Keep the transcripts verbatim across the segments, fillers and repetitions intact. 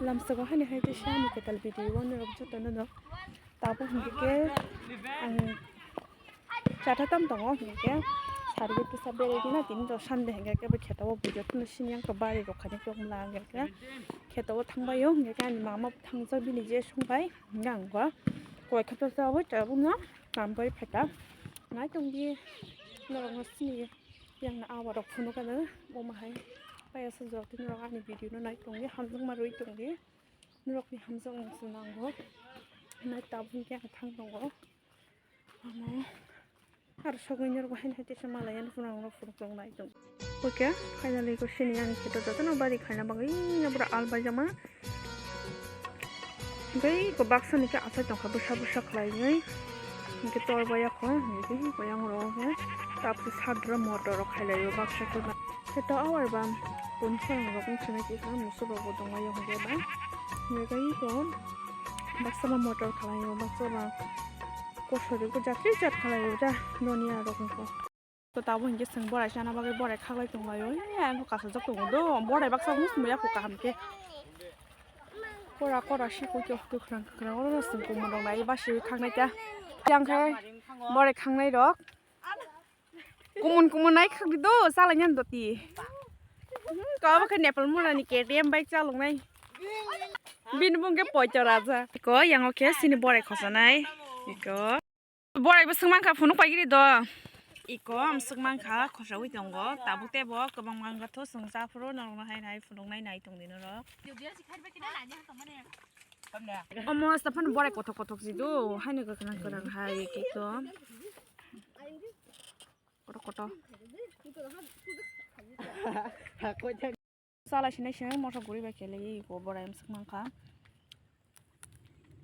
Lamsao haini hai tei ani kwtal video o norok jotono no tabuk hinkhe ang chatha tam tongo hinkhe sarigwi tisa berwi gina tini to Sunday hinkhe kebo kheto o bujo tini sini ang to bari rok khaini tongmla hinkhe kheto o thangbai o hinkhe ani mama bo thangjak bini je songbai hinkhe ang bo koi khe to tabuk tabuk no. Naitok di norok no sini yang na awa rok phunuk ano omo hai paiya sa jora tini rok ani video no nai tongdi hamjakma rwi tongdi norok ni hamjakma se nango nai tabuk khe ang thang tongo omo aro sogwi norok hai hai tisa malai ano phunuk rok phunuk tong nai tong. Okay, finally ko sini ani kheto jotono bari khaina bagwi nabra albai jama. Tei ko baksa ni khe asai tongkha bwsa bwsa khlaiwi. Hinkhe tor bai yakho, hinkhe ko yang ro khe tapsi sadra motor rok khailai o baksa khe ba. Kheto awar ba pun phang rok wng sini kisa musu rok bo tongmai o hinkhe ba. Hinkhe ko baksa ba motor khlai o baksa ba kosori ko jat jat khlai o ja noni arok hinkhe. To tabuk hinkhe chwng borai chana bagwi borai khaklai tonglaio. Ee, ang kasajak tongo do. Borai baksa wngwi sumui yakho kaham khe. Kora kora sikui khe kwkhwrang kwkhwrang oro chwng kumun rok nai basiui khaknai ta. Yang khe borai khangnai rok. Kumun kumun nai khakdi do, chalainani doti. Hmm, kabo khe Nepal mura ni K T M bike chaloknai. Bini bung khe poito raja. Iko yang o khe sini borai khosanai. Iko. Borai bo swngmankha phunuk paigiri do. Iko am swngmankha khosaui tongo. Tabuk tebo kwbangma wngkha tho chwng chaphuru norokno hai nai phunuknai nai tongdi norok. Omo sa phano borai kothok kothok si do. Haino kwkhwrang kwkhwrang hai kito. Kotor kotor. Chala sinai sinai moso guri bai kele iko borai swk mankha.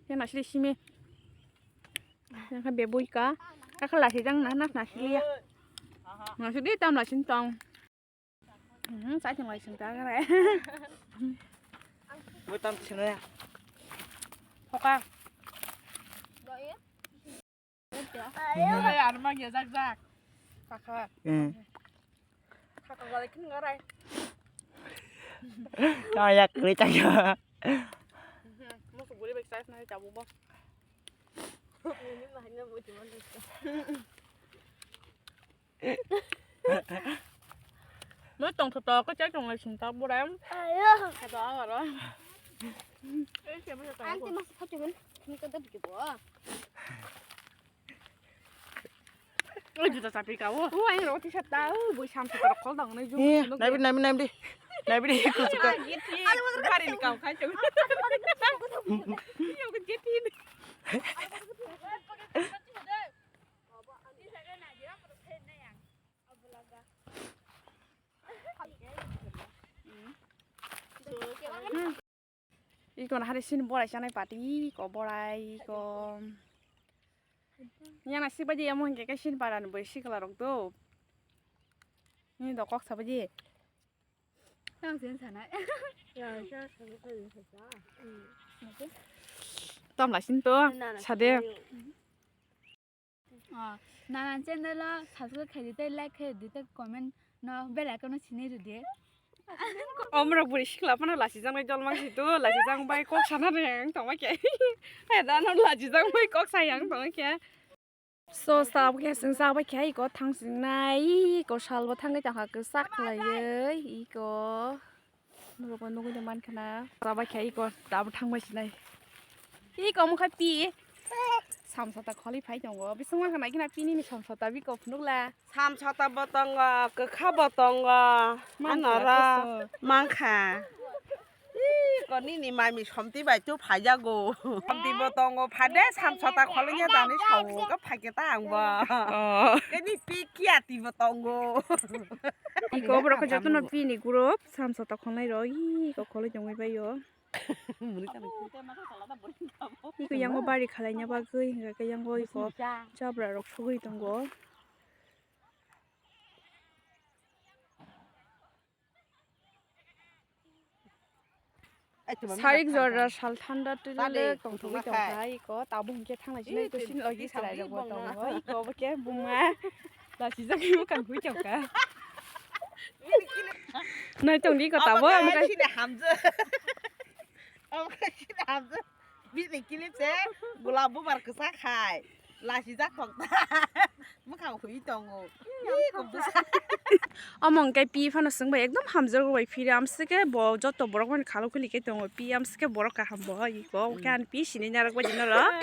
Yang nasili simi. Yang kha bebui ka. Kakha lasi jang na na nasili ya. Nasili tam lasi tong. Hmm, sai tong lasi ta kare. Mo tam sinai ya. Hoka. Ai, ano mang ya jak jak. Kakha. Hmm. Kakha galai kin ngarai. Kaya kri kaya. Mo su guri bek size na jabu bo. Ini mah hanya buat cuma. Mo tong tho to ko chai tong lai sing ta borai. Ayo. Kha to awaro. Ang te mas phachu ben. Ni ka dab ki bo. Oi juta chapi ka o. O ai ro ti sat ta o boi sam sa ta khol dang nai ju. Eh, nai bi nai bi nai bi. Nai bi ku ka. Gari ni kau khai tu. Yo ke jeti. Iko na hari sin borai sanai pati ko borai ko. Yang nasi baji yang mungkin kayak sin paran boy si kalau rok tu. Ini dokok sabaji. Yang sin sanai. Tam lah sin tu. Sade. Nana channel o subscribe khai di tei like khai di tei comment no bell icon no sini rw di. Omrok buri sikla phano lachijak nai jol mangsi tu lachijak bai kok sana reng tongma khe. Hai da no lachijak bai kok sayang tongma khe. So sab khe sing sa bai khe iko thang sing nai iko sal bo thang nai tang kha kwchak khlaiwi iko. Nukgo nugwi tong mankha na. Chabai khe iko tabuk thangbai sinai. Iko mokha pi. Samsata kholi phai tongo. Bising mankha nai khina pi nini samsata biko phunukla. Samsata bo tongo, kwkha bo tongo. Mankha anora koso. Mankha. Iko nini mami somti bai tu phaijago. Somti bo tongo phade samsata kholi nya dani sao ka phaikhe ta ang bo. Oh. Keni pi kiati bo tongo. Iko borok khe jotono bini group samsata khonai rok iko kholoi tongwi bai o. Iko yango bari khalaina bagwi hingkha khe yango iko jabra rok sogwi tongo. Sarik jora sal thanda twi le tongthogwi tongkha iko tabuk hinkhe thanglai sinai iko sini logi salai rok bo tongo iko bo khe buma lachijak imo kangkui tongkha. Nai tongdi iko tabuk amo khe sini hamjak. Omo khe sini hamjak. Bini clip se gulab bubar kwchak hai. Lachijak thok ta. Mwkhang hui tongo. Ih, kok bwsa. Omo hwnkhe pi phano swngbai ekdom hamjak rw bai phiri amswkhe bo joto borok mani khalo khuli khe tongo. Pi amswkhe borok kaham bo iko. Khe ani pi sinai narwk bai di norok.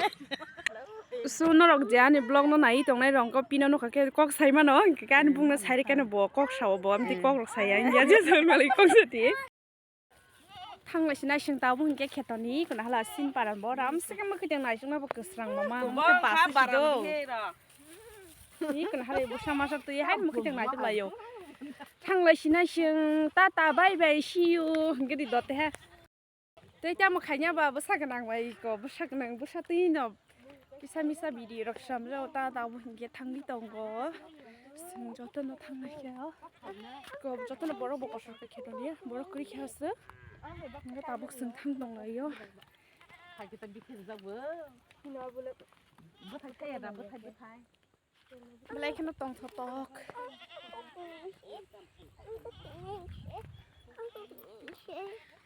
So norok je ani vlog no nai tongnai rok pino nokha khe kok sai mano, hwnkhe ani bung no sai rikhe no bo kok sao bo, amtwi kok rok saya wngya je song malik kok sati. Thanglai sinai sing tabuk hwnkhe khetoni kuna hala sin paran bo ram se khe mwkhwtwng naisingma bo kwsrang mama. Ni kuna hala bwsa masa twi hai mwkhwtwng naituk laio. Thanglai sinai sing tata bye bye see you hwnkhe di dote ha. Tei tamo khaina ba bwsa gwnang bai ko bwsa gwnang bwsa twi no kisa misa bidi rok samjao ta tabuk hwnkhe thangwi tongo. Chwng jotono thangnai khe o. Ko jotono borok bo kosor khe khetoni borok kwrwi khe aswk. Hwnkhe tabuk chwng thang tonglaio. Belai kheno tongthotok.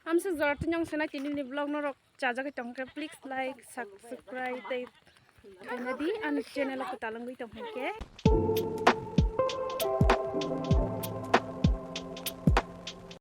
Amswk jora tini ang sinai tini ni vlog norok chajagwi tongkhe, please like, subscribe tei khaina di ani channel o kwtal wngwi tongkhe.